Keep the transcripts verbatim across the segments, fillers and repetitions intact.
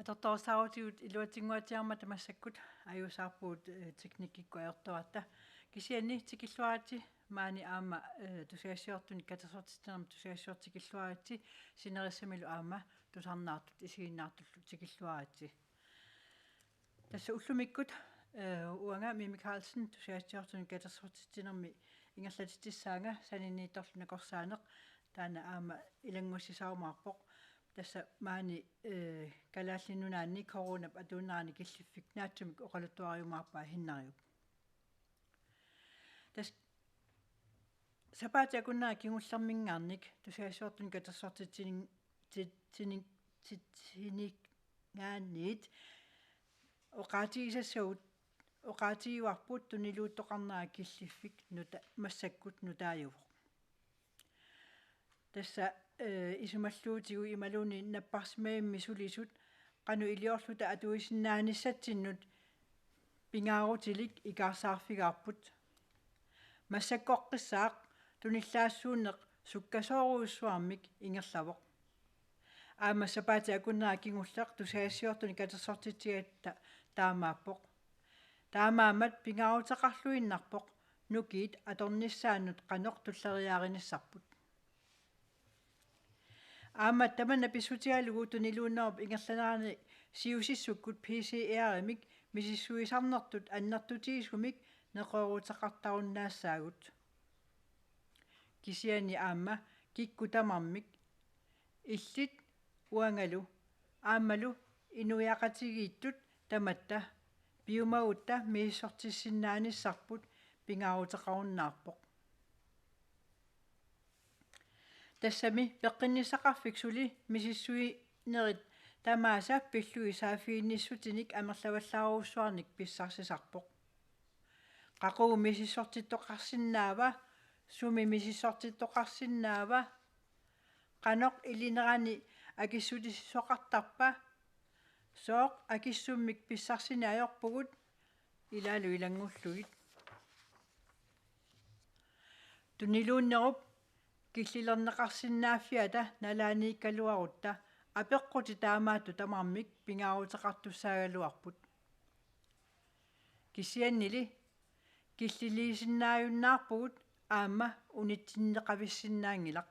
Tortorissaarutigut iluatsinnguatsiarmata massakkut ajuusaarpugut, eh, teknikkikkut ajortuarta. Kisianni tikilluaritsi maani aamma, eh, tusagassiortunik katersortitsinermi tusagassiortoq tikilluaritsi, sinerissamilu aamma tusarnaartut isiginnaartullu tikilluaritsi. Tassa ullumikkut, eh, uanga Mimi Karlsen tusagassiortunik katersortitsinermi ingerlatitsissaanga saniniittorlu nakorsaaneq, taanna aamma ilanngussisaarumaarpoq. Tassa maani, eh, Kalaallit Nunaanni coronap atuunnerani killiffik naatsumik oqaluttuariumaarpaa Hinnariup. Tassa sapaatip akunnera kingullerminngaanniit tusagassiortunik katersortitsinin-, titsinin-, titsininngaanniit oqaatigisassagut, oqaatigivarput tuniluuttoqarnera killiffik nuta-, massakkut nutaajuvoq. Tassa, eh, isumalluutigut imaluunniit napparsimmavimmi sulisut qanoq iliorluta atuisinnaanissatsinnut pingaarutilik ikaarsaarfigaarput. Massakkorpiaq tunillaassuunneq sukkasoorujussuarmik ingerlavoq. Aamma sapaatip akunnera kingulleq tusagassiortunik katersortitsigatta taamaappoq. Taamaammat pingaaruteqarluinnarpoq nukiit atornissaannut qanoq tulleriiaarinissarput. Aamma tamanna pissutigalugu tuniluunnerup ingerlanerani siusissukkut P C R-imik misissuisarnertut annertutigisumik neqerooruteqartarunnaassaagut. Kisianni aamma kikkut tamarmik, illit uangalu aammalu inuiaqatigiittut tamatta piumagutta misissortissinnaanissarput pingaaruteqarunnaarpoq. Tassami peqqinnissaqarfik suli misissuinerit tamaasa pillugit saaffiginnissutinik amerlavallaarujussuarnik pissarsisarpoq. Qaqugu misissortittoqarsinnaava, sumi misissortittoqarsinnaava, qanoq ilinerani akissutissisoqartarpa, sooq akissummik pissarsineq ajorpugut, ilaalu ilanngullugit. Tuniluunnerup killilerneqarsinnaaffiata nalaaniikkaluarutta apeqqutit taamaattut tamarmik pingaaruteqartussaagaluarput. Kisiannili killiliisinnaajunnaarpugut aamma unitsinneqavissinnaanngilaq.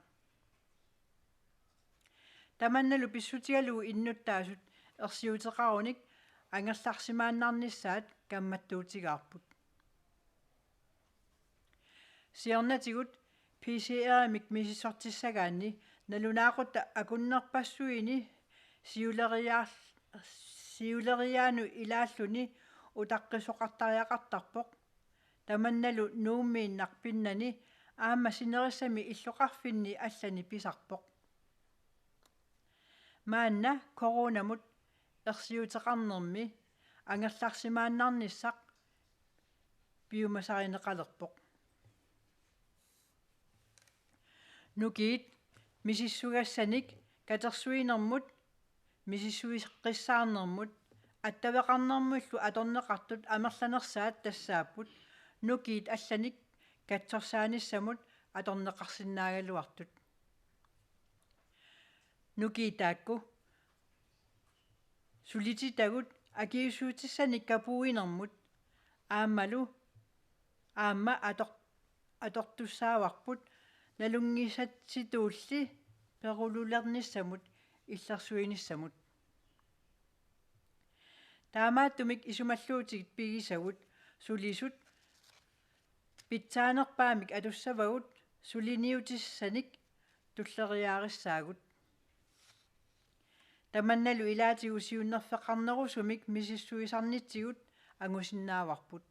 Tamannalu pissutigalugu innuttaasut ersiuteqarunik angerlarsimaannarnissaat kammattuutigaarput. Siornatigut P C R-imik misissortissagaanni nalunaaqutaq akunnerpassuini siuleriaar-, siuleriaanut ilaalluni utaqqisoqartariaqartarpoq. Tamannalu Nuummiinnaq pinnani aamma sinerissami illoqarfinni allani pisarpoq. Maanna coronamut ersiuteqarnermi angerlarsimaannarnissaq piumasarineqalerpoq. Nukiit misissugassanik katersuinermut, misissueqqissaarnermut attaveqarnermullu atorneqartut amerlanersaat tassaapput nukiit allanik katsorsaanissamut atorneqarsinnaagaluartut. Nukiit taakku sulititagut akiuussutissanik kapuuinermut aammalu aamma ator-, atortussaavarput nalunngisatsitulli perululernissamut illersuinissamut. Taamaattumik isumalluutigit pigisagut sulisut pitsaanerpaamik atussavagut suliniutissanik tulleriiaarissaagut. Tamannalu ilaatigut siunnerfeqarnerusumik misissuisarnitsigut angusinnaavarput.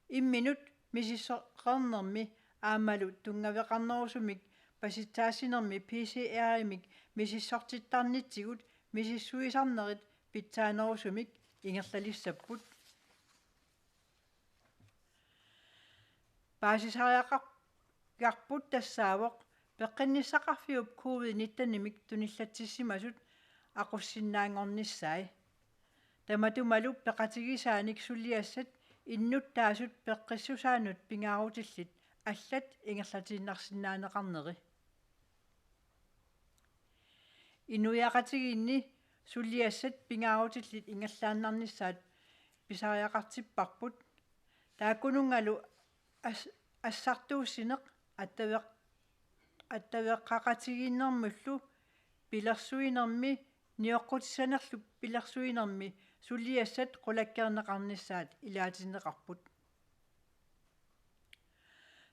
Imminut misissoqarnermi aammalu tunngaveqarnerusumik pasitsaassinermi P C R-imik misissortittarnitsigut misissuisarnerit pitsaanerusumik ingerlalissapput. Paasisariaqarput tassaavoq peqqinnissaqarfiup covid nitten-imik tunillatsissimasut aqussinnaanngornissai. Tamatumalu peqatigisaanik suliassat innuttaasut peqqissusaannut pingaarutillit allat ingerlatiinnarsinnaaneqarneri. Inuiaqatigiinni suliassat pingaarutillit ingerlaannarnissaat pisariaqartipparput. Taakkununngalu as-, assartuussineq attaveq-, attaveqaqatigiinnermullu pilersuinermi nioqqutissanerlu pilersuinermi suliassat qulakkeerneqarnissaat ilaatinneqarput.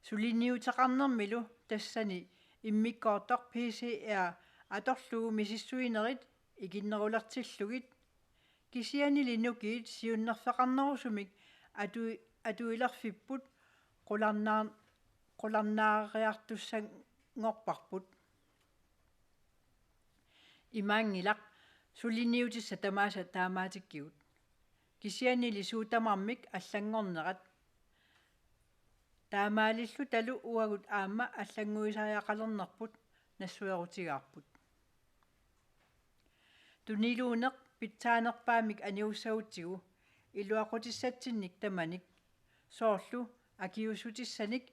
Suliniuteqarnermilu tassani immikkoortoq P C R atorlugu misissuinerit ikinnerulersillugit, kisiannili nukiit siunnerfeqarnerusumik atui-, atuilerfipput qularnaa-, qularnaariartussanngorparput. Imaanngilaq suliniutissat tamaasa taamaatikkigut. Kisiannili suut tamarmik allanngornerat. Taamaalillutalu uagut aamma allannguisariaqalernerput nassuerutigaarput. Tuniluunneq pitsaanerpaamik anigussagutsigu iluaqutissatsinnik tamanik, soorlu akiuussutissanik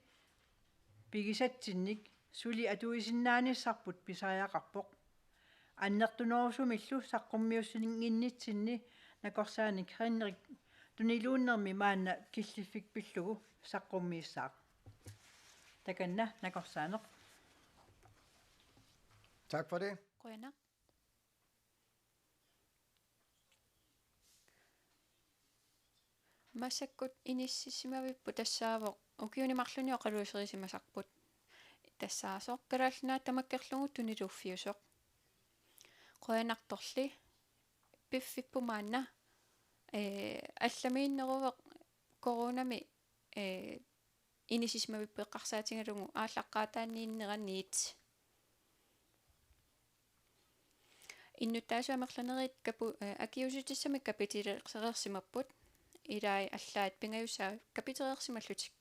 pigisatsinnik, suli atuisinnaanissarput pisariaqarpoq. Annertunerusumillu saqqummiussinnginnitsinni nakorsaanik Henrik tuniluunnermi maanna killiffik pillugu saqqummiissaaq. Takanna nakorsaaneq. Tak for det. Qujanaq. Massakkut inissisimavipput tassaavoq ukiuni marlunni oqaluuserisimasarput. Tassaasoq Kalaallit Nunaat tamakkerlugu tuniluuffiusoq. Qujanartorli piffippoq maanna, ee, allamiinneruvoq coronami, ee, inissisimavipput eqqarsaatigalugu aallaqqaataaniinneraniit. Innuttaasut amerlanerit kapu-, eh, akiuussutissamik kapitereersimapput. Ilai allaat pingajussaat kapitereersimallutik.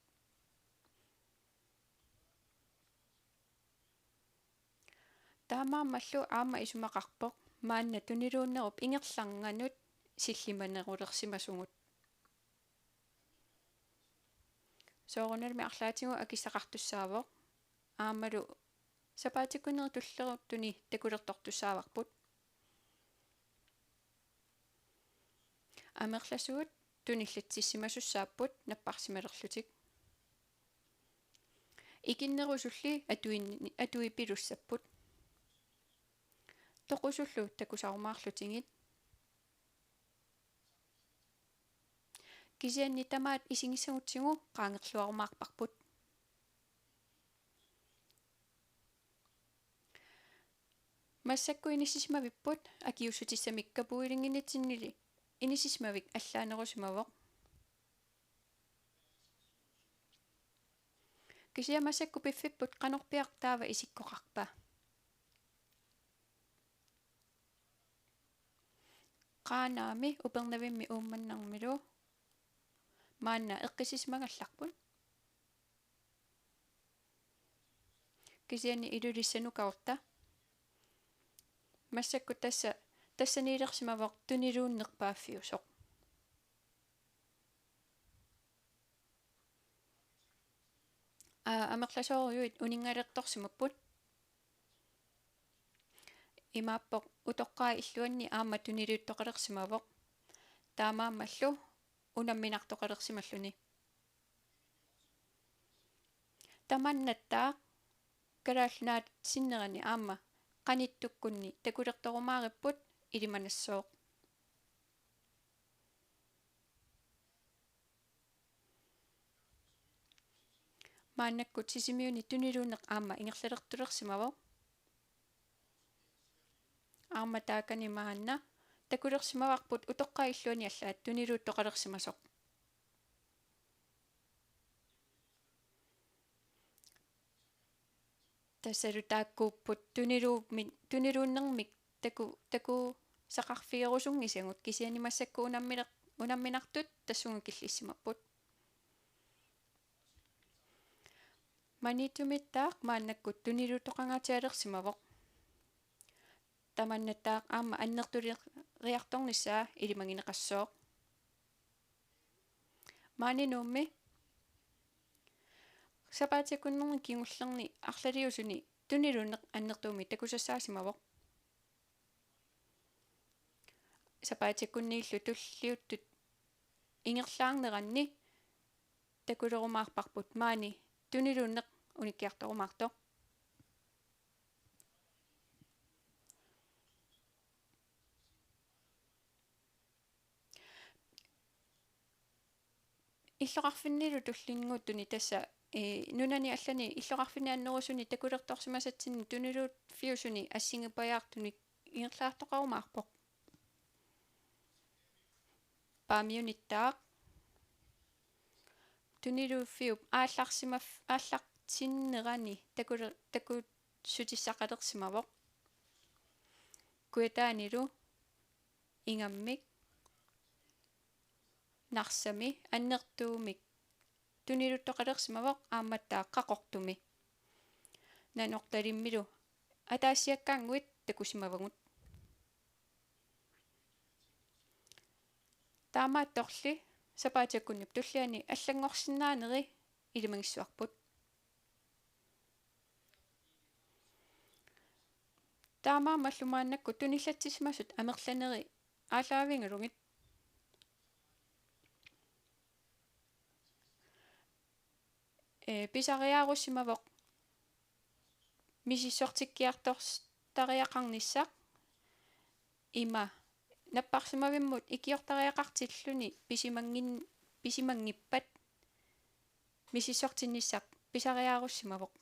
Taamaammallu aamma isumaqarpoq maanna tuniluunnerup ingerlanganut sillimanerulersimasugut. Soorunalimi arlaatigut akissaqartussaavoq. Aammalu sapaatip-akunneri tulleruttuni takulertortussaavarput. Amerlasuut tunillatsissimasussaapput napparsimalerlutik. Ikinnerusulli atuin-, atuipilussapput. Toqusullu takusarumaarlutigit. Kisianni tamaat isigissagutsigu qaangerluarumaarparput. Massakkut inissisimavipput akiuussutissamik kapuulinnginnitsinnili inissisimavipput allaanerusimavoq. Kisianni massakkut piffipput qanorpiaq taava isikkoqarpa? Qaanaami Upernavimmi Uummannarmilu maanna eqqissisimagallarput. Kisianni Ilulissanukarutta. Massakkut tassa, tassaniilersimavoq tuniluunnerpaaffiusoq. Aa, amerlasoorujuit uninngalertorsimapput. Imaappoq utoqqaat illuanni aamma tuniliuttoqalersimavoq. Taamaammallu unamminartoqalersimalluni. Tamannattaaq Kalaallit Nunaat sinnerani aamma qanittukkunni takulertorumaaripput ilimanassooq. Maannakkut Sisimiuni tuniluunneq aamma ingerlalertulersimavoq. Aamma taakani maanna takulersimavarput utoqqaat illuanni allaat tuniluuttoqalersimasoq. Tassalu taakkuupput tuniluummi-, tuniluunnermik taku-, takusaqarfigerusunngisagut, kisianni massakkut unammiler-, unamminartut tassunga killissimapput. Maniitsumiittaaq maannakkut tuniluuttoqangaatsialersimavoq. Tamannattaaq aamma annertuleriartornissaa ilimagineqassooq. Maani Nuummi sapaatip-akunnerni kingullerni arlaliusuni tuniluunneq annertuumik takusassaasimavoq. sapaatip-akunniillu tulliuttut ingerlaarneranni takulerumaarparput maani tuniluunneq unikkiartorumaartoq. Illoqarfinnilu tullinnguuttuni tassa, ee, nunani allani illoqarfinni annerusuni takulertorsimasatsinni tuniluuffiusuni assigiippajaartunik ingerlaartoqarumaarpoq. Paamiunittaaq tuniluuffiup aallarsimaf-, aallartinnerani takule-, takussutissaqalersimavoq. Kujataanilu ingammik, Narsami annertuumik tuniluttoqalersimavoq aammattaaq Qaqortumi. Nanortalimmilu ataasiakkaannguit takusimavagut. Taamaattorli sapaatip-akunnip tulliani allanngorsinnaaneri ilimagissavarput. Taamaammallu maannakkut tunillatsissimasut amerlaneri aallaavigalugit. Ee, pisariaarussimavoq misissortikkiartortariaqarnissaq ima napparsimavimmut ikiortariaqartilluni pisimangin-, pisimanngippat misissortinnissaq pisariaarussimavoq.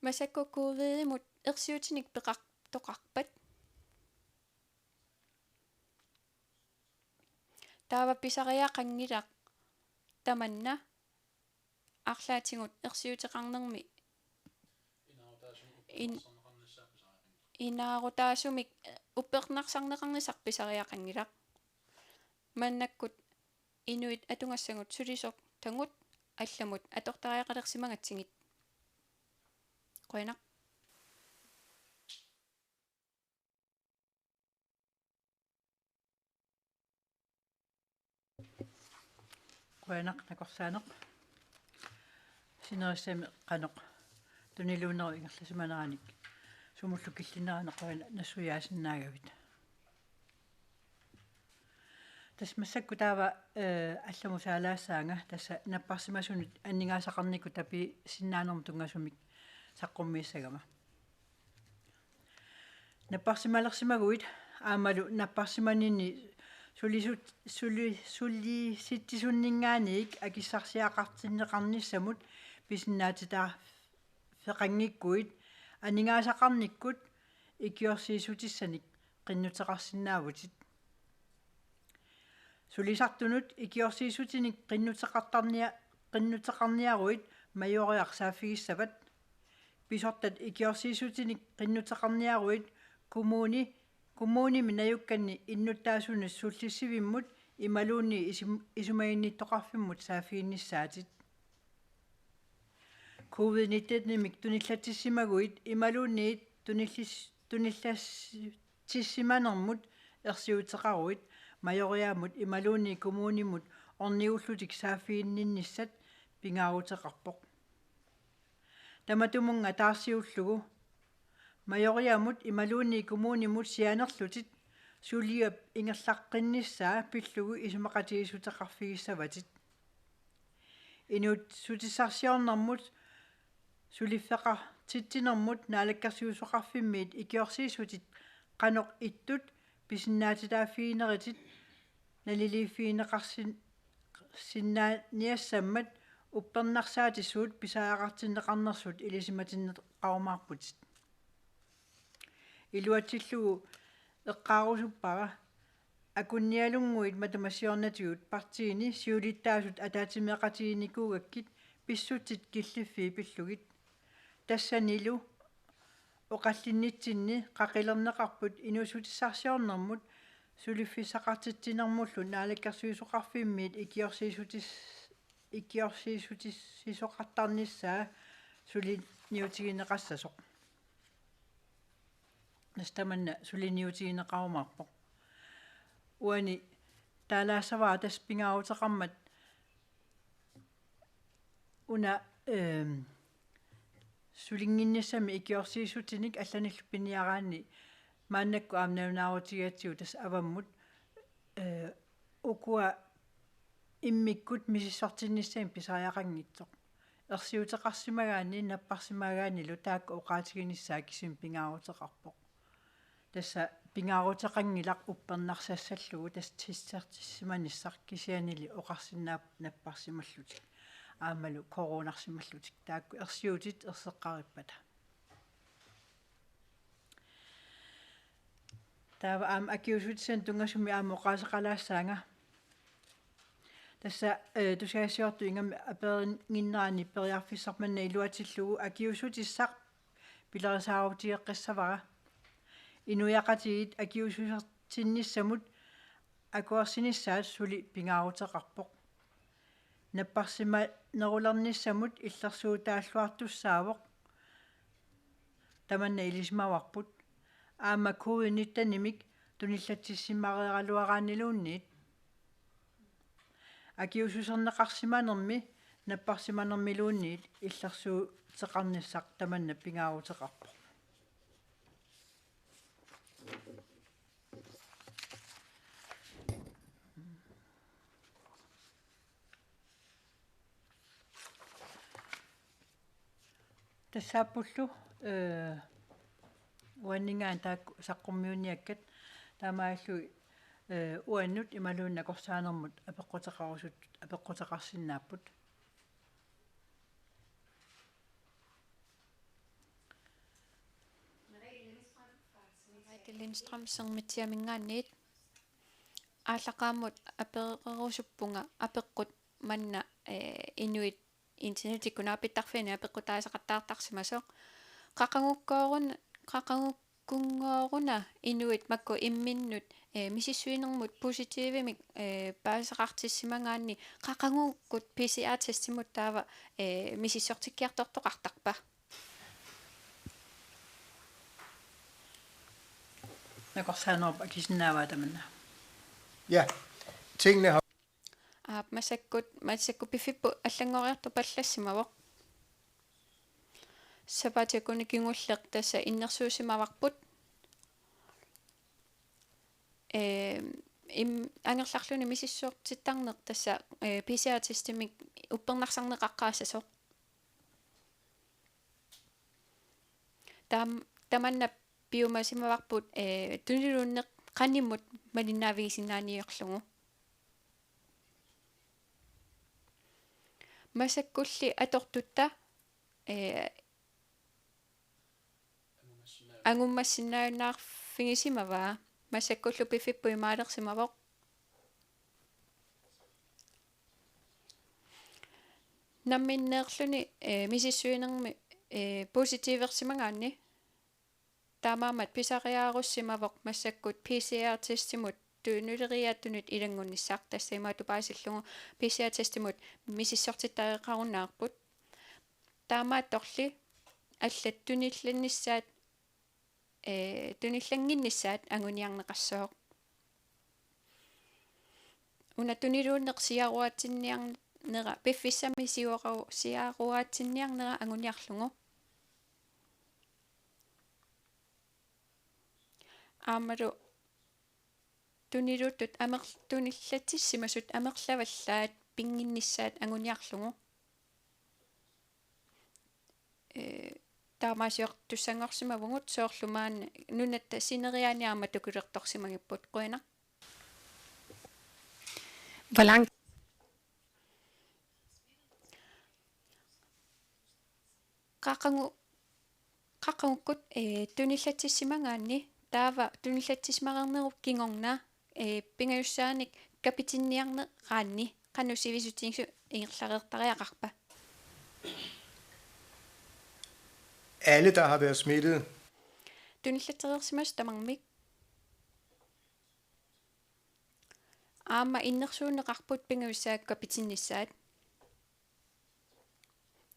Massakkut covid-imut ersiutinik peqartoqarpat taava pisariaqanngilaq tamanna arlaatigut ersiuteqarnermi in-, inaarutaasumik uppernarsarneqarnissaq pisariaqanngilaq. Maannakkut inuit atugassagut sulisortagut allamut atortariaqalersimagatsigit. Qujanaq. Qujanaq nakorsaaneq. Sinerissami qanoq tuniluunnerup ingerlasimaneranik sumullu killinnerani qujanaq nassuiaasinnaagavit. Tassa massakkut taava, eh, allamut saalaassaanga tassa napparsimasunut aningaasaqarnikkut tapisinnaanermut tunngasumik saqqummiussagama. Napparsimalersimaguit aammalu napparsimaninni sulisut-, suli-, sulisitsisunngaanniit akissarsiaqartinneqarnissamut pisinnaatitaaffeqanngikkuit aningaasaqarnikkut ikiorsiissutissanik qinnuteqarsinnaavutit. Sulisartunut ikiorsiissutinik qinnuteqartarnia-, qinnuteqarniaruit Majoriaq saaffigissavat. Pisortat ikiorsiissutinik qinnuteqarniaruit kommuni-, kommunimi najukkanni innuttaasunut sullissivimmut imaluunniit isum-, isumaginnittoqarfimmut saaffiginnissaatit. Covid nitten-imik tunillatsissimaguit imaluunniit tunillis-, tunillatsissimanermut ersiuteqaruit Majoriamut imaluunniit kommunimut ornigullutik saaffiginninnissat pingaaruteqarpoq. Tamatumunnga taarsiullugu Majoriamut imaluunniit kommunimut sianerlutit suliap ingerlaqqinnissaa pillugu isumaqatigiissuteqarfigissavatit. Inuussutissarsiornermut suliffeqartitsinermut naalakkersuisoqarfimmiit ikiorsiissutit qanoq ittut pisinnaatitaaffigineritit naliliiffigineqarsin-, sinnaaniassammat uppernarsaatit suut pisariaqartinneqarnersut ilisimatinneqarumaarputit. Iluatsillugu eqqaarusuppara akunnialunnguit matuma siornatigut partiini siulittaasut ataatsimeeqatiginikuugakkit pissutsit killiffii pillugit. Tassanilu oqallinnitsinni qaqilerneqarput inuussutissarsiornermut suliffissaqartitsinermullu naalakkersuisoqarfimmiit ikiorsiissutis-, ikiorsiissutissisoqartarnissaa suliniutigineqassasoq. Tassa tamanna suliniutigineqarumaarpoq. Uani taalaassavara tassa pingaaruteqarmat una, ehm, sulinnginnissamik ikiorsiissutinik allanillu piniaraanni maannakkut aamma nalunaarutigigatsigu tassa avammut, ee, ukua immikkut misissortinnissamik pisariaqanngitsoq. Ersiuteqarsimagaanni napparsimagaannilu taakku oqaatiginissaat kisimi pingaaruteqarpoq. Tassa pingaaruteqanngilaq uppernarsassallugu tassa tessertissimanissaq kisiannili oqarsinnaapput napparsimallutik aammalu coronarsimallutik taakku ersiutit erseqqarippata. Taava aamma akiuussutissanik tunngasumik aamma oqaaseqalaassaanga. Tassa, ee, tusagassiortut ingammik aperinnginneranni periarfissaq manna iluatsillugu akiuussutissaq pilerisaarutigeqqissavara. Inuiaqatigiit akiuussusertinnissamut akuersinissaat suli pingaaruteqarpoq. Napparsimanerulernissamut illersuutaalluartussaavoq. Tamanna ilisimavarput. Aamma covid nittenimik tunillatsissimareeraluaraanniluunniit. Akiuussuserneqarsimanermi napparsimanermiluunniit illersuuteqarnissaq tamanna pingaaruteqarpoq. Tassaappullu, ee, uanninngaanniit taakku saqqummiunniakkat taamaalillugit, ee, uannut imaluunniit nakorsaanermut apeqquteqarusuttut apeqquteqarsinnaapput. Merete Lindstrøm, Sermitsiaminngaanniit. Aallaqqaammut apererusuppunga apeqqut manna, ee, inuit internetikkut naapittarfianni apeqqutaasaqattaartarsimasoq. Qaqugukkoorun-, qaqugukkunngooruna inuit makku imminnut, ee, misissuinermut positivimik, ee, paasisaqartissimagaanni qaqugukkut P C R-testimut taava, ee, misissortikkiartortoqartarpa? Nakorsaanerup akisinnaavaa tamanna. Ja, tingene har Aap, massakkut, massakkut piffissap allanngoriartup allassimavoq. Sapaatip-akunnera kingulleq tassa innersuussimavarput. Ee, im-, angerlarluni misissortittarneq tassa, ee, P C R-testimik uppernarsarneqaqqaassasoq. Taam-, tamanna piumasimavarput, ee, tuniluunneq qanimut malinnaavigisinnaaniarlugu. Massakkulli atortutta, ee, angummassinnaajunnaarfigisimavaa. Massakkullu piffissap imaalersimavoq. Namminneerluni, ee, misissuinermi, ee, positiversimagaanni. Taamaammat pisariaarussimavoq massakkut P C R-testimut tunileriaatsunut ilanngunnissaq, tassa imaattoq paasillugu P C R-testimut misissortittareqarunnaarput. Taamaattorli allat tunillannissaat, ee, tunillannginnissaat anguniarneqassooq. Una tuniluunneq siaruaatsinniarnera, piffissami siuaru-, siaruaatsinniarnera anguniarlugu. Aammalu tuniluuttut amer-, tunillatsissimasut amerlavallaat pinnginnissaat anguniarlugu. Ee, taamaasiortussanngorsimavugut soorlu maani nunatta sineriaani aamma tukulertorsimagipput. Qujanaq. Hvor lang Qaqugu-, qaqugukkut, ee, tunillatsissimagaanni, taava tunillatsisimareernerup kingorna, ee, pingajussaanik kapitinniarneraanni qanoq sivisutigisut ingerlareertariaqarpa? Alle, der har været smittet. Tunillatsireersimasut tamarmik. Aamma innersuunneqarput pingajussaat kapitinnissaat.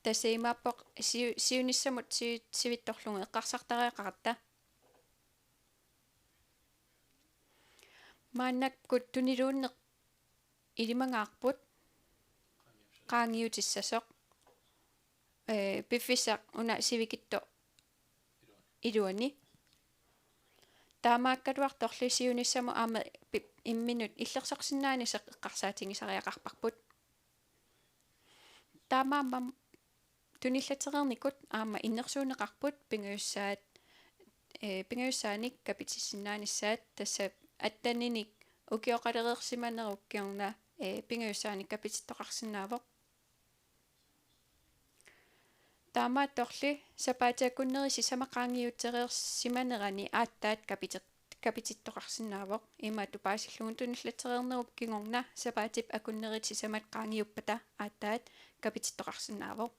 Tassa imaappoq siu-, siunissamut siu-, sivitsorlugu eqqarsartariaqaratta. Maannakkut tuniluunneq ilimagaarput qaangiutissasoq. ee, piffissaq una sivikitsoq iluani. Taamaakkaluartorli siunissamut aamma pi-, imminut illersorsinnaanissaq eqqarsaatigisariaqarparput. Taamaammat tunillatereernikut aamma innersuunneqarput pingajussaat, ee, pingajussaanik kapitissinnaanissaat, tassa atteninik ukioqalereersimanerup kingorna, ee, pingajussaanik kapitittoqarsinnaavoq. Taamaattorli sapaatip akunneri sisamat qaangiutsereersimanerani aatsaat kapiti-, kapitittoqarsinnaavoq. Imatut paasillugu tunillatereernerup kingorna sapaatip akunnerit sisamat qaangiuppata aatsaat kapitittoqarsinnaavoq.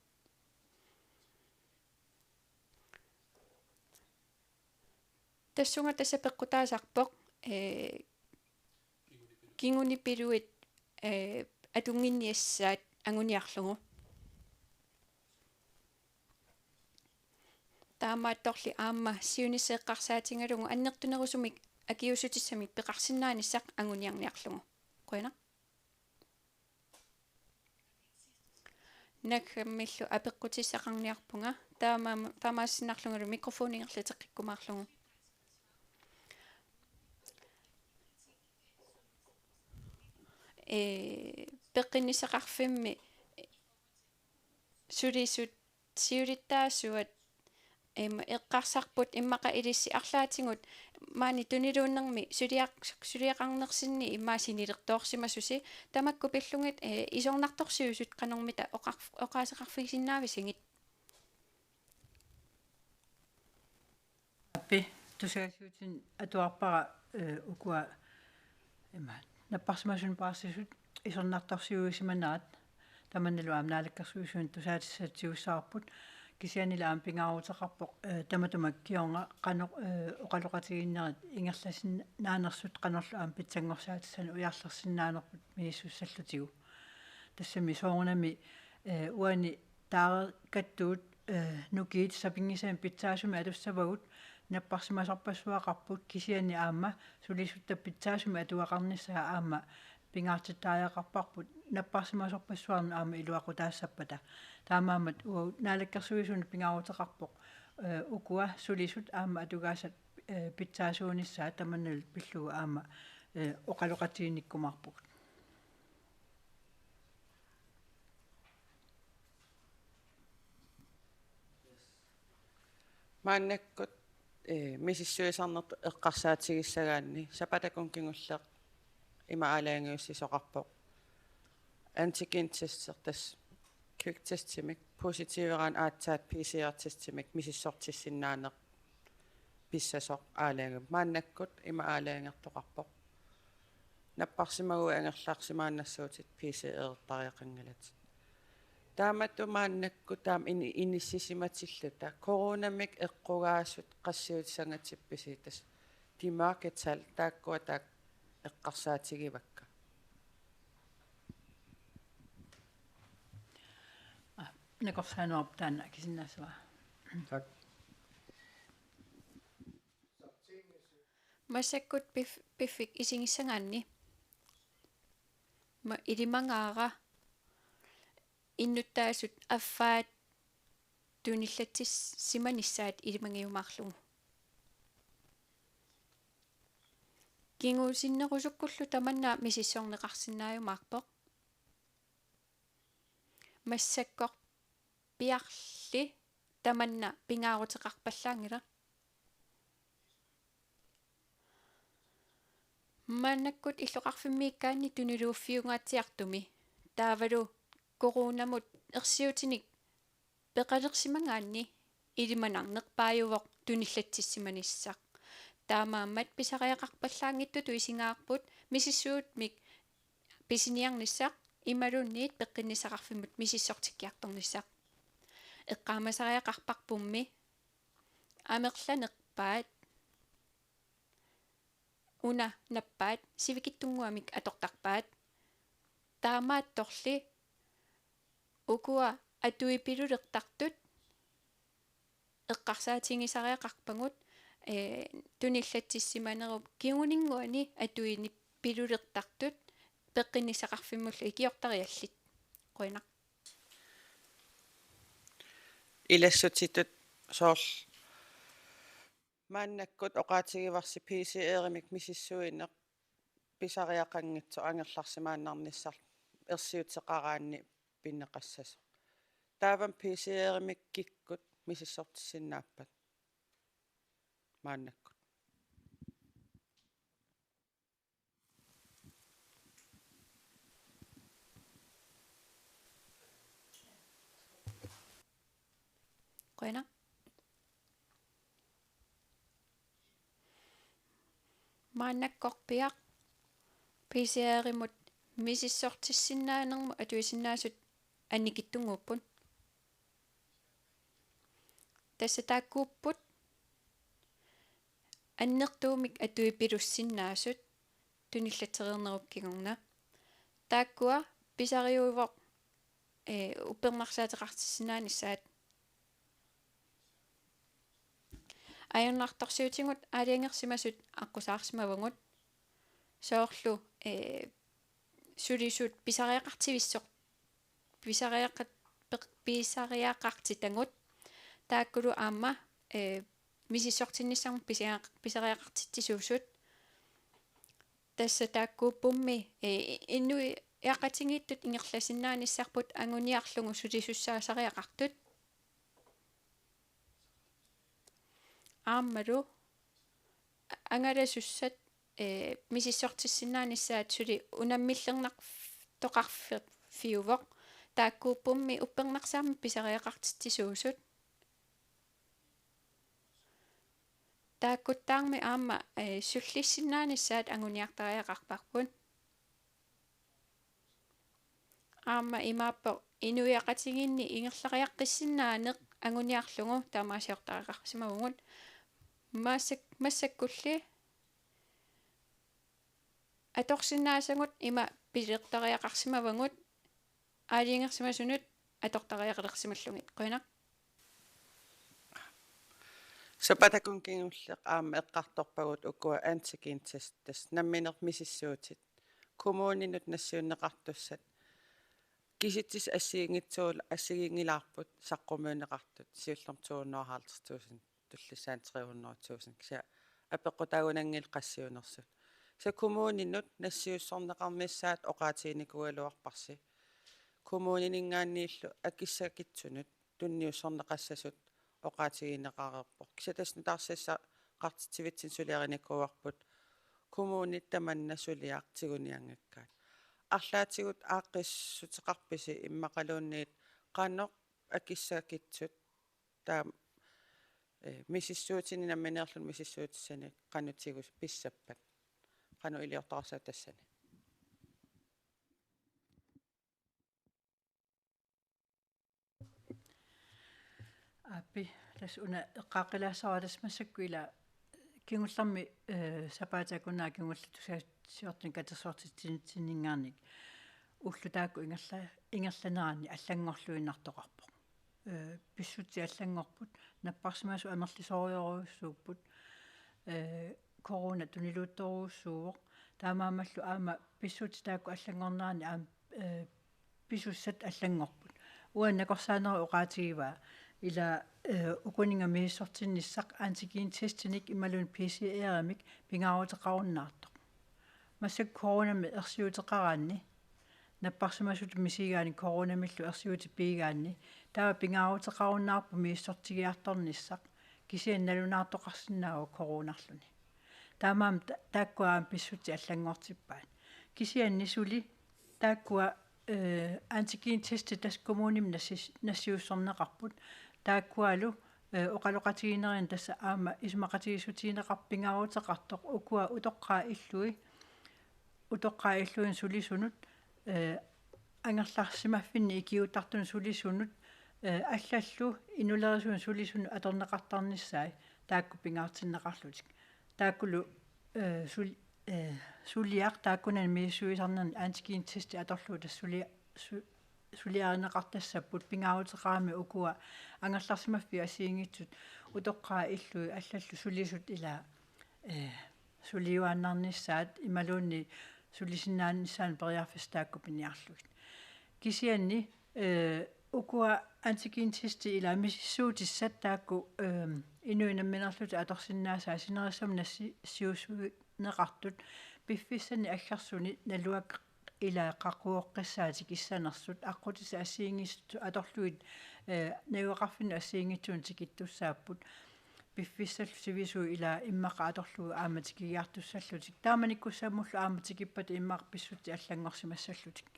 Tassunga tassa peqqutaasarpoq, ee, kingunipiluit, ee, atunnginniassaat anguniarlugu. Taamaattorli aamma siunissaq eqqarsaatigalugu annertunerusumik akiuussutissamik peqarsinnaanissaq anguniarniarlugu. Qujanaq. Naggammillu apeqqutissaqarniarpunga. Taama-, taamaasiinnarlungalu mikrofoni ingerlateqqikkumaarlugu. Ee, peqqinnissaqarfimmi sulisut siulittaasuat, em, eqqarsarput immaqa ilissi arlaatigut maani tuniluunnermi suliaq-, suliaqarnersinni immaqa sinilertoorsimasusi, tamakku pillugit, ee, isornartorsiuisut qanormita oqar-, oqaaseqarfigisinnaavigit? Aappi, tusagassiuutini atuarpara, ee, ukua ima napparsimasunut paarsisut isornartorsiuisimanerat, tamannalu aamma Naalakkersuisunut tusaatissatsiassagaluarparput, kisiannili aamma pingaaruteqarpoq, ee, tamatuma kingorna qanoq, ee, oqaloqatigiinnerit ingerlasinnaanersut qanorlu aamma pitsanngorsaatissanik ujarlersinnaanerput misissussallutigu. Tassami soorunami, ee, uani taareeqqattuut, ee, nukiit sapinngisamik pitsaasumik atussavagut, napparsimasorpassuaqarput, kisianni aamma sulisutta pitsaasumik atugaqarnissaa aamma pingaartittariaqarparput napparsimasorpassuarnut aamma iluaqutaassappata. Taamaammat uagut Naalakkersuisunut pingaaruteqarpoq, ee, ukua sulisut aamma atugaasat, ee, pitsaasuunissaat tamannalu pillugu aamma, ee, oqaloqatigiinnikkumaarpugut. Maannakkut, ee, misissuisarnertut eqqarsaatigissagaanni sapaatip-akunnera kingulleq ima aalajangiussisoqarpoq. Antigen-testi, tassa kviktestimik, positiveraanni aatsaat P C R-testimik misissortissinnaaneq pissasoq aalajangiuvoq. Maannakkut ima aalajangertoqarpoq. Napparsimaguit angerlarsimaannassuutit P C R-ertariaqanngilatit. Taamatut maannakkut taama ini-, inissisimatilluta. Coronamik eqqugaasut qassiutissangatsippisiit, tassa de mørketal taakkua taakku eqqarsaatigivakka. Ah, nakorsaanerup taanna akisinnaassavara. Tak. Massakkut pif-, piffik isigissagaanni ma-, ilimagaara innuttaasut affaat tunillatsissimanissaat ilimagiumaarlugu. Kingusinnerusukkullu tamanna misissorneqarsinnaajumaarpoq. Massakkorpiarli tamanna pingaaruteqarpallaanngilaq. Maannakkut illoqarfimmiikkaanni tuniluuffiungaatsiartumi taavalu coronamut ersiutinik peqalersimagaanni ilimanarnerpaajuvoq tunillatsissimanissaq. Taamaammat pisariaqarpallaanngitsutut isigaarput misissuumik pisiniarnissaq imaluunniit peqqinnissaqarfimmut misissortikkiartornissaq. Eqqaamasariaqarparpummi amerlanerpaat una nappaat sivikitsunnguamik atortarpaat. Taamaattorli ukua atuipilulertartut eqqarsaatigisariaqarpagut, ee, tunillatsissimanerup kinguninnguani atuinipilulertartut peqqinnissaqarfimmullu ikiortariallit. Qujanaq. ilassutitut soorlu maannakkut oqaatigivarsi P C R-imik misissuineq pisariaqanngitsoq angerlarsimaannarnissarlu ersiuteqaraanni pineqassasoq. Taava P C R-imik kikkut misissortissinnaappat maannakkut? Qujanaq. Maannakkorpiaq P C R-imut misissortissinnaanermut atuisinnaasut annikitsunnguupput. Tassa taakkuupput annertuumik atuipilussinnaasut tunillatereernerup kingorna. Taakkua pisariuvoq, ee, uppernarsaateqartissinnaanissaat. Ajornartorsiutigut aalajangersimasut aqqusaarsimavugut. Soorlu, ee, sulisut pisariaqartivissoq, pisariaqat-, peq-, pisariaqartitagut. Taakkulu aamma, ee, misissortinnissamut pisariaq-, pisariaqartitsisuusut. Tassa taakkuuppummi, ee, inuiaqatigiittut ingerlasinnaanissarput anguniarlugu sulisussaasariaqartut. Aammalu angalasussat, ee, misissortissinnaanissaat suli unammillernartoqarfiuvoq. Taakkuuppummi uppernarsaammik pisariaqartitsisuusut. Taakkuttaarmi aamma, ee, sullissinnaanissaat anguniartariaqarparput. Aamma imaappoq inuiaqatigiinni ingerlariaqqissinnaaneq anguniarlugu taamaasiortariaqarsimavugut. Massak-, massakkulli atorsinnaasagut ima pilertariaqarsimavagut aalajangersimasunut atortariaqalersimallugit. Qujanaq. Sapaatip-akunnut kingulleq aamma eqqartorpagut ukua antigen test, tassa nammineq misissuutit. Kommuninut nassiunneqartussat kisitsisit assigiinngitsuul-, assigiinngilaarput saqqummiunneqartut, siullermik to hundrede og halvtreds tusind, tullissaani tre hundrede tusind. Kisianni apeqqutaagunanngilaq qassiunersut. Kisianni kommuninut nassiussorneqarnissaat oqaatiginikuugaluarparsi. Kommunininngaanniillu akissakitsunut tunniussorneqassasut oqaatigineqareerpoq. Kisianni tassa nutaarsiassaqartitsivitsinni suliarinikuuarput kommunit tamanna suliaq tigunianngikkaat. Arlaatigut aaqqissuteqarpisi immaqaluunniit qanoq akissakitsut taama, ee, misissuutinik nammineerluni misissuutissanik qanoq tigu-, pissappat? Qanoq iliortoqarsimapput tassani? Aappi, tassa una eqqaaqqilaassavara tassa massakkut ila kingullermi, eh, sapaatip-akunnera kingullermi tusagassiortunik katersortitsinitsinninngaanniit ullut taakku ingerla-, ingerlaneranni allanngorluinnartoqarpoq. Eh, pissutsit allanngorput, napparsimasut amerlisoorujorujussuupput, eh, corona tuniluuttorujussuuvoq, taamaammallu aamma pissutsit taakku allanngorneranni aamma, eh, pisussat allanngorput. Uanga nakorsaanerup oqaatigivaa ila, eh, ukuninnga misissortinnissaq antigen testinik imaluunniit P C R-imik pingaaruteqarunnaartoq. Massakkut coronamik ersiuteqaraanni, napparsimasutut misigigaanni coronamillu ersiutip pigigaanni, taava pingaaruteqarunnaarpoq misissortigiartornissaq, kisianni nalunaartoqarsinnaavoq coronarluni. Taamaammat ta-, taakkua aamma pissutsit allanngortippaat. Kisianni suli taakkua, eh, antigen testit tassa kommunimi nassis-, nassiussorneqarput. Taakkualu, eh, oqaloqatigiinnerini tassa aamma isumaqatigiissutigineqarpoq pingaaruteqartoq ukua utoqqaat illui, utoqqaat illuinnut sulisunut, eh, angerlarsimaffinni ikiuuttartunut sulisunut, eh, allallu inulerisunik sulisunut atorneqartarnissaat taakku pingaartinneqarlutik. Taakkulu, eh, sul-, eh, suliaq taakkunani misissuisarnerni antigen testi atorlugu tassa sulia-, su-, suliarineqartassapput pingaaruteqarami ukua angerlarsimaffiit assigiinngitsut utoqqaat illui allallu sulisut ila, eh, suliuaannarnissaat imaluunniit sulisinnaanissaannut periarfissat taakku piniarlugit. Kisianni, eh, ukua antigentesti ila misissuutissat taakku, øhm, inuit nammineerlutik atorsinnaasaat sinerissami nassi-, siusuineqartut piffissani aggersuni naluara ila qaquoqqissaat tikissanersut aqqutissat assigiinngitsut atorlugit, øh, najugaqarfinnut assigiinngitsunut tikittussaapput. Piffissallu sivisuut ila immaqa atorlugit aamma tikigiartussallutik. Taamanikkussammullu aamma tikippata immaqa pissutsit allanngorsimassallutik.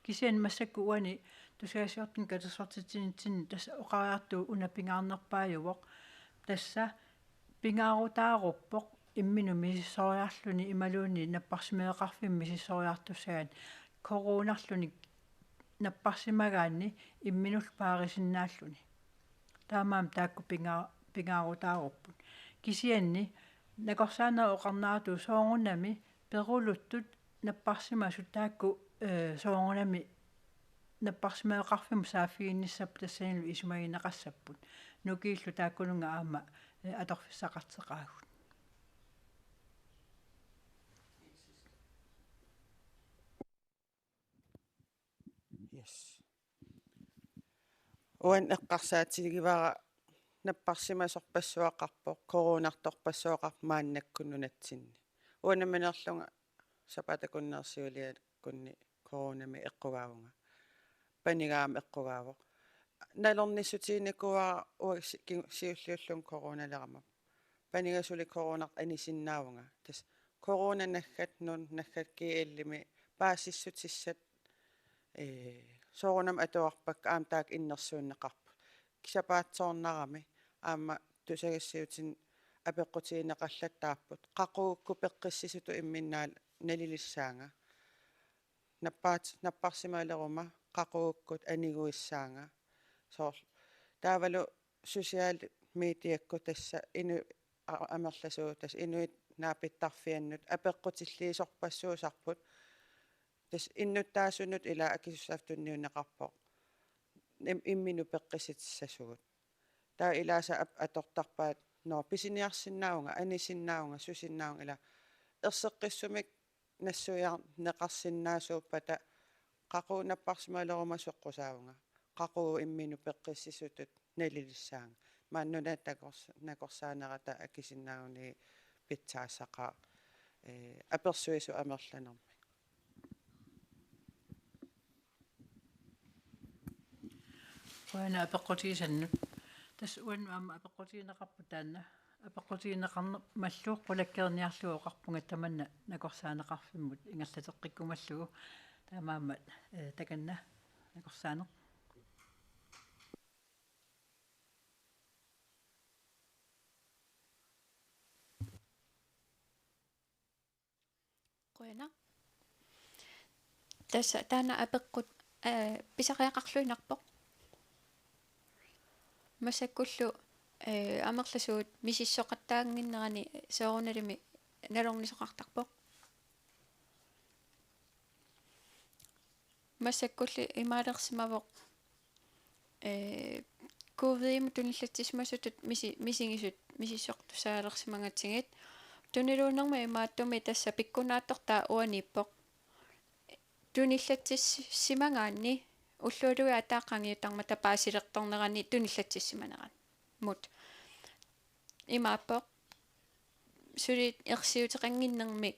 Kisianni massakkut uani tusagassiortunut katersortitsinitsinni tassa oqariartuuvoq una pingaarnerpaajuvoq. Tassa pingaarutaaruppoq imminut misissoriarluni imaluunniit napparsimaveqarfimmut misissoriartussagaanni coronarluni napparsimagaanni imminullu paarisinnaalluni. Taamaammat taakku pinga-, pingaarutaarupput. Kisianni nakorsaanerup oqarneratut soorunami peruluttut napparsimasut taakku, øh, soorunami napparsimaveqarfimmut saaffiginnissapput tassanilu isumagineqassapput. Nukiillu taakkununnga aamma, øh, atorfissaqarteqaagut. Yes. Uani eqqarsaatigivara napparsimasorpassuaqarpoq, coronartorpassuaqarpoq maannakkut nunatsinni. Uanga nammineerlunga sapaatip akunneri siuliakkunni coronami eqqugaavunga. Paniga aamma eqqugaavoq. Nalornissutiginikuuara uanga si-, ki-, siulliullunga coronalerama. Paniga suli coronartoq anisinnaavunga. Tassa corona naggat, nuun naggat G L-imi paasissutissat, øh, soorunami atuarpakka aamma taakku innersuunneqarput. Sapaatsoornarami aamma tusagassiuutinut apeqqutigineqallattaapput. Qaqugukkut peqqissisutut imminnaat nalilissaanga. Nappaat-, napparsimaleruma qaqugukkut aniguissaanga. Soorlu taavalu social mediakkut tassa inu-, a-, amerlasuut tassa inuit naapittarfiannut apeqqutilliisorpassuusarput. Tassa innuttaasunut ila akisussaaffik tunniunneqarpoq. Im-, imminut peqqissitissasugut. Taava ilaasa ap-, atortarpaat: Nå, pisiniarsinnaavunga, anisinnaavunga, susinnaavunga, ila erseqqissumik nassuiarneqarsinnaasuuppata qaqugu napparsimaleruma soqqusaavunga. Qaqugu imminut peqqissisutut nalilissaanga. Maani nunat nakors-, nakorsaanerata akisinnaaguni pitsaassaqaaq, øh, apersuisut amerlanermik. Uanga apeqqutigisannut. Tassa uannut aamma apeqqutigineqarput taanna. Apeqqutigineqarmallu qulakkeerniarlugu oqarpunga tamanna nakorsaaneqarfimmut ingerlateqqikkumallugu. Taamaammat, øh, takanna nakorsaaneq. Qujanaq. Tassa taanna apeqqut, øh, pisariaqarluinnarpoq. Massakkullu, øh, amerlasuut misissoqattaannginnerani soorunalimi nalornisoqartarpoq. Massakkullu imaalersimavoq, øh, covid-imut tunillatsissimasutut misi-, misigisut misissortussaalersimagatsigit. Tuniluunnermi imaattumik tassa pikkunaattortaa uaniippoq. Tunillatsissimagaanni ullualuit ataa qaangiuttarmata paasilertornerani tunillatsissimaneranut. Imaappoq suli ersiuteqannginnermik,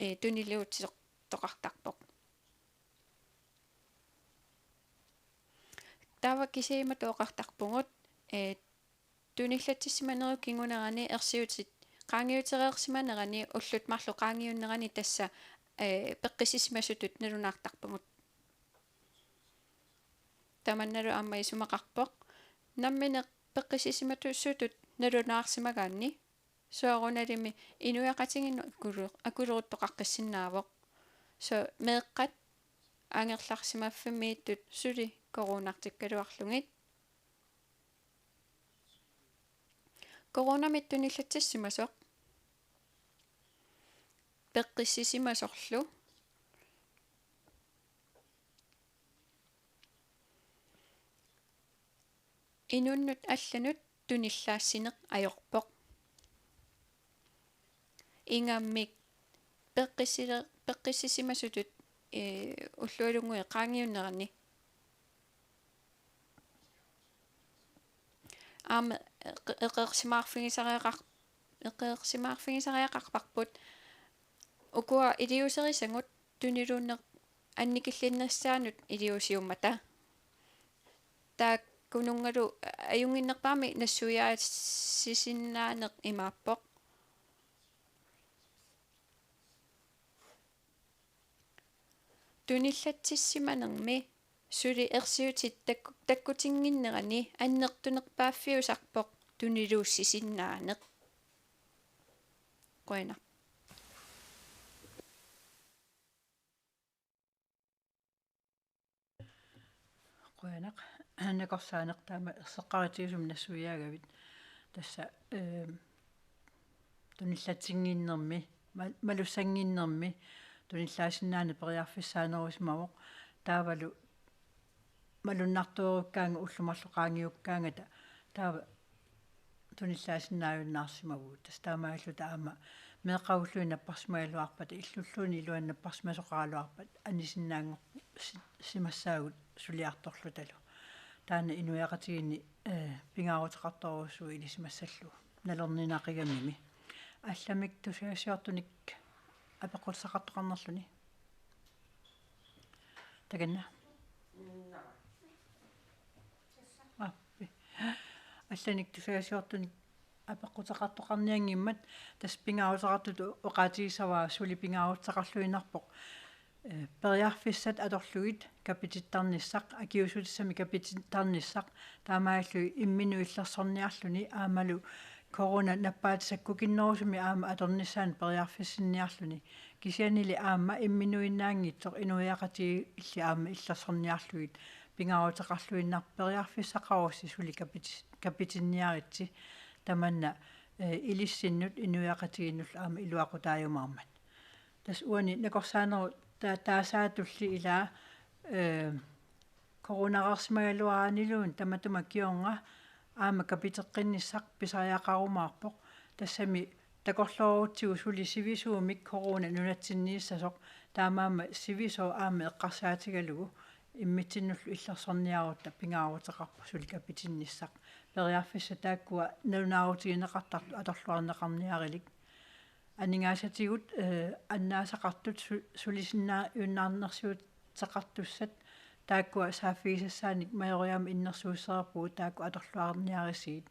øh, tuniluutsoqartarpoq. Taava kisiat imatut oqartarpugut, øh, tunillatsissimanerup kingunerani ersiutit qaangiutereersimanerani ullut marluk qaangiunnerani tassa, øh, peqqissisimasutut nalunaartarpugut. Tamannalu aamma isumaqarpoq. Nammineq peqqissisimasutut nalunaarsimagaanni soorunalimi inuiaqatigiinnut akulu-, akuleruttoqaqqissinnaavoq. Soorlu meeqqat angerlarsimaffimmiittut suli coronartikkaluarlugit. Coronamik tunillatsissimasoq peqqissisimasorlu inunnut allanut tunillaassineq ajorpoq. Ingammik peqqissile-, peqqissisimasutut, øh, ullualunnguit qaangiunnerani. aamma eqe-, eqeersimaarfigisariaqar-, eqeersimaarfigisariaqarparput. Ukua iliuuserisagut tuniluunneq annikilliinnissaanut iliuusiummata. Taakkununngalu ajunnginnerpaamik nassuiaassisinnaaneq imaappoq. Tunillatsissimanermi suli ersiutit takku-, takkutinnginnerani annertunerpaaffiusarpoq tuniluussisinnaaneq. Qujanaq. Qujanaq. Nakorsaaneq taama erseqqaritigisumik nassuiaagavit. Tassa, ehm, tunillatsinnginnermi, ma-, malussannginnermi, tunillaasinnaaneq periarfissaanerusimavoq. Taavalu malunnartorukkaangat ullut marluk qaangiukkaangata, taava tunillaasinnaajunnaarusimavugut. Tassa taamaalluta aamma meeqqagullugit napparsimagaluarpata, illulluunniit iluanni napparsimasoqaraluarpat, anisinnaanngor-, si-, simassaagut suliartorlutalu. Taanna inuiaqatigiinni, eh, pingaaruteqartorujussuuvoq ilisimassallugu. Nalorninaqigami. Allamik tusagassiortunik apeqqutissaqartoqarnerluni. Takanna. Aappi. Allanik tusagassiortunik apeqquteqartoqarnianngimmat tassa pingaaruteqartutut oqaatigissavara suli pingaaruteqarluinnarpoq. Eh, periarfissat atorlugit kapitittarnissaq, akiuussutissamik kapitittarnissaq, taamaalilluni imminut illersorniarluni aammalu corona nappaatip sakkukinnerusumik aamma atornissaanut periarfissinniarluni. Kisiannili aamma imminuinnaanngitsoq inuiaqatigiit illit aamma illersorniarlugit pingaaruteqarluinnarpoq periarfissaqarussi suli kapiti-, kapitinniaritsi tamanna, eh, ilissinnut inuiaqatigiinnullu aamma iluaqutaajumaarmat. Tassa uani nakorsaanerup ta-, taasaatulli ilaa, eh, coronareersimagaluaraanniluunniit tamatuma kingorna aamma kapiteqqinnissaq pisariaqarumaarpoq. Tassami takorloorutsigu suli sivisuumik corona nunatsinniissasoq, taamaammat sivisooq aamma eqqarsaatigalugu immitsinnullu illersorniarutta pingaaruteqarpoq suli kapitinnissaq. Periarfissat taakkua nalunaarutigineqartartut atorluarneqarniarilik. Aningaasatigut, eh, annaasaqartut su-, sulisinnaajunnaarnersiuteqartussat taakkua saaffigisassaanik Majoriamut innersuussereerpugut taakku atorluarniarisigit.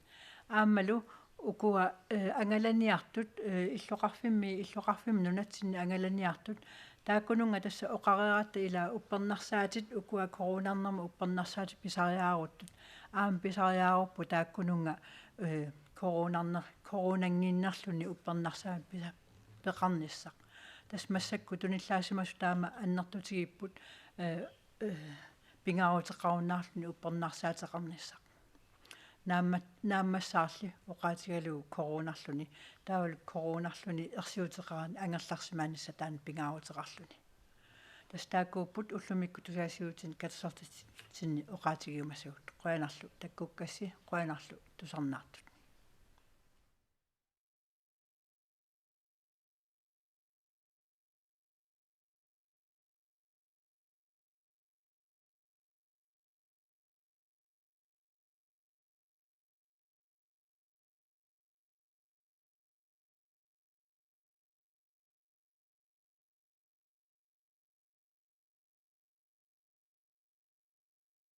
Aammalu ukua, eh, angalaniartut, eh, illoqarfimmi, illoqarfimmi nunatsinni angalaniartut, taakkununnga tassa oqareeratta ilaa uppernarsaatit ukua coronarnermut uppernarsaatit pisariaaruttut, aamma pisariaarupput taakkununnga, eh, coronarner-, coronannginnerluni uppernarsaanik pisa-, peqarnissaq. Tassa massakkut tunillaasimasut taama annertutigipput, eh, eh, pingaaruteqarunnaarluni uppernarsaateqarnissaq. Naamma-, naammassaarli oqaatigalugu coronarluni, taavalu coronarluni ersiuteqarani angerlarsimaanissaq taanna pingaaruteqarluni. Tassa taakkuupput ullumikkut tusagassiuutini katersortitsinni oqaatigiumasagut. Qujanarlu takkukkassi, qujanarlu tusarnaartut.